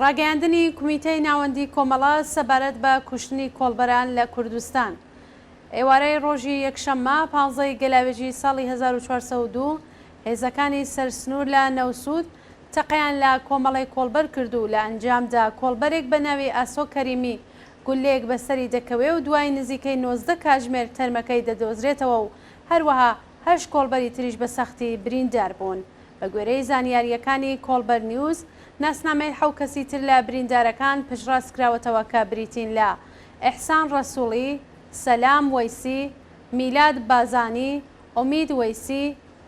ڕاگەیاندنی کومیتەی ناوەندی کۆمەڵە سەبارەت بە کوشتنی کۆڵبەران لە کوردستان. ئێوارەی ڕۆژی یەکشەممە پانزە ی گەلاوێژی ساڵی 1402 هێزەکانی سەر سنوور لە نەوسوود تەقەیان لە کۆمەڵێک کۆڵبەر کرد و لە ئەنجامدا کۆڵبەرێک بە ناوی ئاسۆ کەریمی گوللەیەک بە سەری دەکەوێ و دوای نزیکەی 19 کاژمێر تەرمەکەی دەدۆزرێتەوە و هەروەها هەشت کۆڵبەری تریش بە سەختی بریندار بوون. بە گوێرەی زانیارییەکانی کۆڵبەر نیوز، ناسنامەی حەو کەسی تر لە بریندارەکان پشتڕاست کراوەتەوە کە بریتین لە، ئیحسان ڕەسووڵی، سەلام وەیسی، میلاد بازانی، ئومید وەیسی،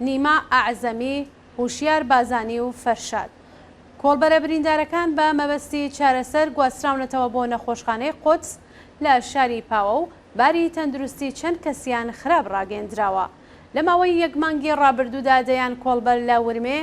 نیما ئەعزەمی، هوشیار بازانی و فەرشاد. کۆڵبەرە بریندارەکان بە مەبەستی چارەسەر گواستراونەتەوە بۆ نەخۆشخانەی قودس لە شاری پاوە و باری تەندروستی چەند کەسیان خراپ ڕاگەیەندراوە. لە ماوەی یەک مانگی ڕابردوودا دەیان کۆڵبەر لە ورمێ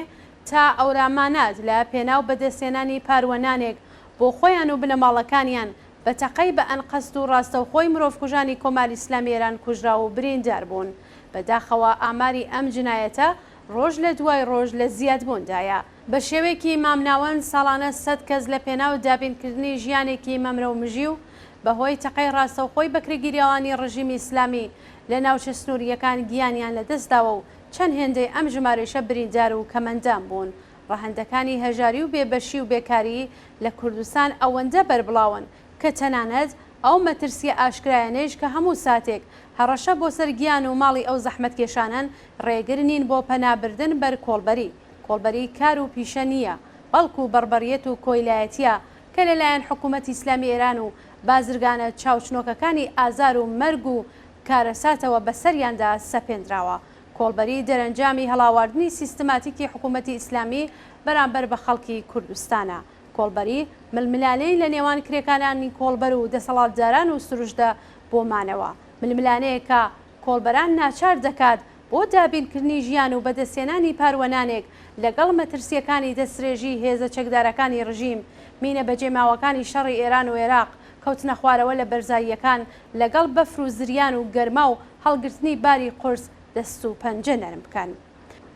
تا ئەورامانات لە پێناو بەدەستهێنانی پاروە نانێک بۆ خۆیان و بنەماڵەکانیان بە تەقەی بە ئەنقەست و ڕاستەوخۆی مرۆڤکوژانی کۆماری ئیسلامی ئێران کوژراو و بریندار بوون. بە داخەوە ئاماری ئەم جنایەتە ڕۆژ لە دوای ڕۆژ لە زیادبووندایە. بە شێوەیەکی مامناوەند ساڵانە سەد کەس لە پێناو دابینکردنی ژیانێکی مەمرەومژی و بە هۆی تەقەی ڕاستەوخۆی بەکرێگیراوانی ڕژیمی ئیسلامی لە ناوچە سنوورییەکان گیانیان لە دەست داوە و چەند هێندەی ئەم ژمارەیشە بریندار و کەمئەندام بوون. ڕەهەندەکانی هەژاری و بێبەشی و بێکاری لە کوردستان ئەوەندە بەربڵاون کە تەنانەت ئەو مەترسییە ئاشکرایانەیش کە هەموو ساتێک هەڕەشە بۆ سەر گیان و ماڵی ئەو زەحمەتکێشانەن ڕێگر نین بۆ پەنابردن بەر کۆڵبەری. کۆڵبەری کار و پیشە نییە، بەڵکو بەڕبەریەت و کۆیلایەتییە کە لە لایەن حکوومەتی ئیسلامی ئێران و بازرگانە چاوچنۆکەکانی ئازار و مەرگ و کارەساتەوە بەسەریاندا سەپێندراوە. کۆڵبەری دەرەنجامی هەڵاواردنی سیستماتیکی حکوومەتی ئیسلامی بەرامبەر بە خەڵکی کوردستانە. کۆڵبەری، ململانێی لە نێوان کرێکارانی کۆڵبەر و دەسەڵاتداران و سروشتە بۆ مانەوە. ململانێیەکە کۆڵبەران ناچار دەکات بۆ دابینکردنی ژیان و بەدەستهێنانی پاروە نانێک لەگەڵ مەترسییەکانی دەسترێژی هێزە چەکدارەکانی ڕژیم، مینە بەجێماوەکانی شەڕی ئێران و ئێراق، کەوتنەخوارەوە لە بەرزاییەکان لەگەڵ بەفر و زریان و گەرما و هەڵگرتنی باری قورس دەست و پەنجە نەرم بکەن.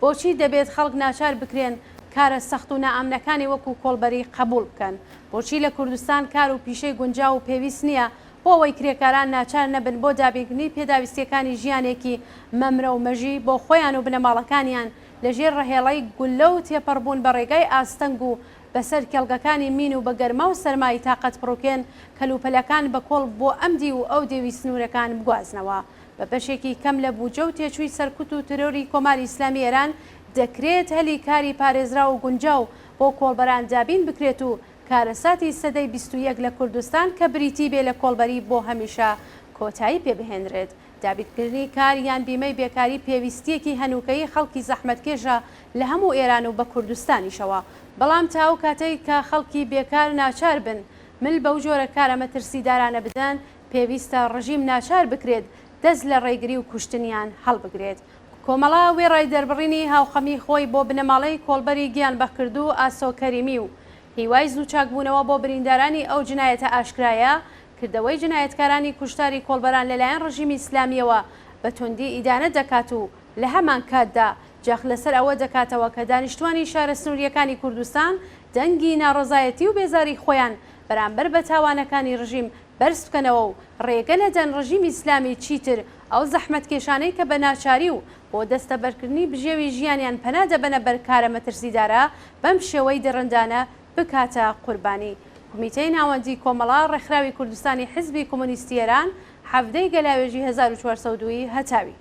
بۆچی دەبێت خەڵک ناچار بکرێن کارە سەخت و نائەمنەکانی وەکو کۆڵبەری قەبوڵ بکەن؟ بۆچی لە کوردستان کار و پیشەی گونجاو و پێویست نییە بۆ ئەوەی کرێکاران ناچار نەبن بۆ دابینکردنی پێداویستییەکانی ژیانێکی مەمرە و مەژی بۆ خۆیان و بنەماڵەکانیان لەژێر ڕەهێڵەی گوللە و تێپەڕبوون بە ڕێگای ئاستەنگ و بەسەر کێڵگەکانی مین و بە گەرما و سەرمای تاقەتپڕوکێن کەلوپەلەکان بە کۆڵ بۆ ئەم دیو و ئەو دێوی سنوورەکان بگوازنەوە. بە بەشێکی کەم لە بوجە و تێچووی سەرکوت و ترۆری کۆماری ئیسلامی ئێران دەکرێت هەلی کاری پارێزراو و گونجاو بۆ کۆڵبەران دابین بکرێت و کارەساتی سەدەی 21 لە کوردستان کە بریتی بێ لە کۆڵبەری بۆ هەمیشە کۆتایی پێ بهێنرێت. دابینکردنی کار یان بیمەی بێکاری پێویستییەکی هەنووکەیی خەڵکی زەحمەتکێشە لە هەموو ئێران و بە کوردستانیشەوە. بەڵام تا ئەو کاتەی کە خەڵکی بێکار ناچار بن مل بەو جۆرە کارە مەترسیدارانە بدەن، پێویستە ڕژیم ناچار بکرێت دەست لە ڕێگری و کوشتنیان هەڵبگرێت. کۆمەڵە وێڕای دەربڕینی هاوخەمی خۆی بۆ بنەماڵەی کۆڵبەری گیانبەختکردوو ئاسۆ کەریمی و هیوای زوو چاکبوونەوە بۆ بریندارانی ئەو جنایەتە ئاشکرایە، کردەوەی جنایەتکارانی کوشتاری کۆڵبەران لەلایەن ڕژیمی ئیسلامییەوە بە توندی ئیدانە دەکات و لە هەمانکاتدا جەخت لەسەر ئەوە دەکاتەوە کە دانیشتوانی شارە سنوورییەکانی کوردستان دەنگی ناڕەزایەتی و بێزاری خۆیان بەرامبەر بە تاوانەکانی ڕژیم بەرز بکەنەوە و ڕێگە نەدەن ڕژیمی ئیسلامی چیتر ئەو زەحمەتکێشانەی کە بە ناچاری و بۆ دەستەبەرکردنی بژێوی ژیانیان پەنا دەبەنە بەر کارە مەترسیدارە بەم شێوەی دڕندانە بکاتە قوربانی. کومیتەی ناوەندی کۆمەڵە، ڕێکخراوی کوردستانی حیزبی کۆمۆنیستی ئێران، حەڤدە ی گەلاوێژی 1402 ی هەتاوی.